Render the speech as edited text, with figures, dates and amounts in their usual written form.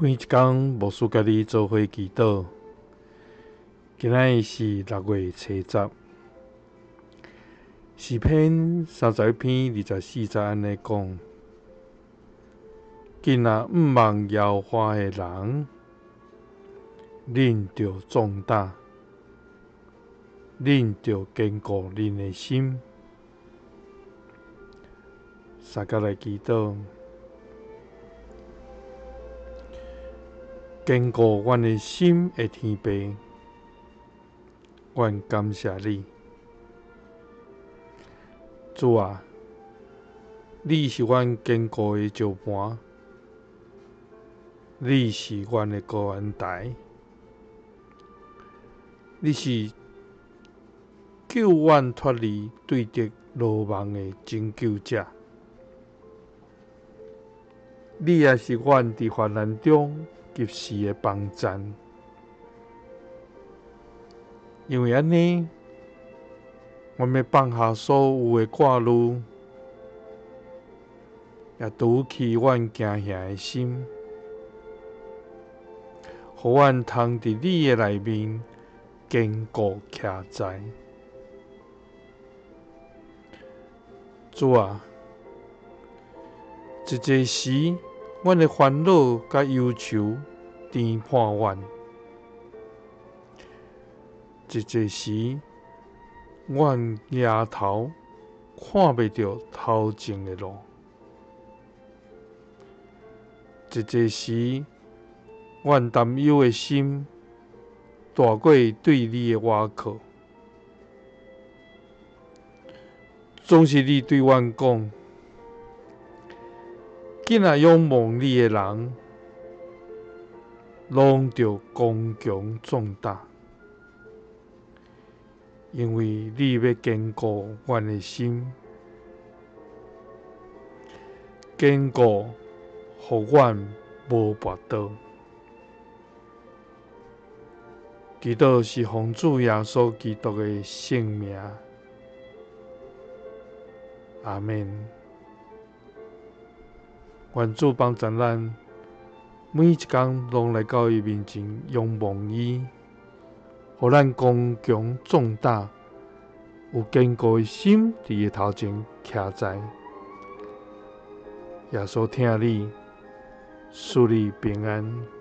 每一工牧師佮你做伙祈禱。今仔日是6月初10，詩篇31篇24節按呢講：囝若向望耶和華的人，恁著壯膽，恁著堅固恁的心。相佮來祈禱。堅固阮的心的天父，阮感謝你，主啊，你是阮堅固的石磐，你是阮的高安台，你是救阮脫離對敵羅網的拯救者，你也是阮佇患難中及時的幫贊，因為按呢，阮欲放下所有的掛慮，也除去阮驚嚇的心，予阮通佇你的內面堅固徛在。主啊，一濟時，阮的煩惱佮憂愁纏絆阮，一濟時，阮額頭看袂著頭前的路，一濟時，阮擔憂的心大過對你的倚靠，總是你對阮講。囝若仰望你的人，攏著剛強壯膽，因為你欲堅固阮的心，堅固予阮無跋倒。祈禱是奉主耶穌基督的聖名，阿們。願主幫助咱，每一工攏來到伊面前仰望伊，予咱剛強壯膽，有堅固的心佇伊頭前徛在。耶穌疼你，賜你平安。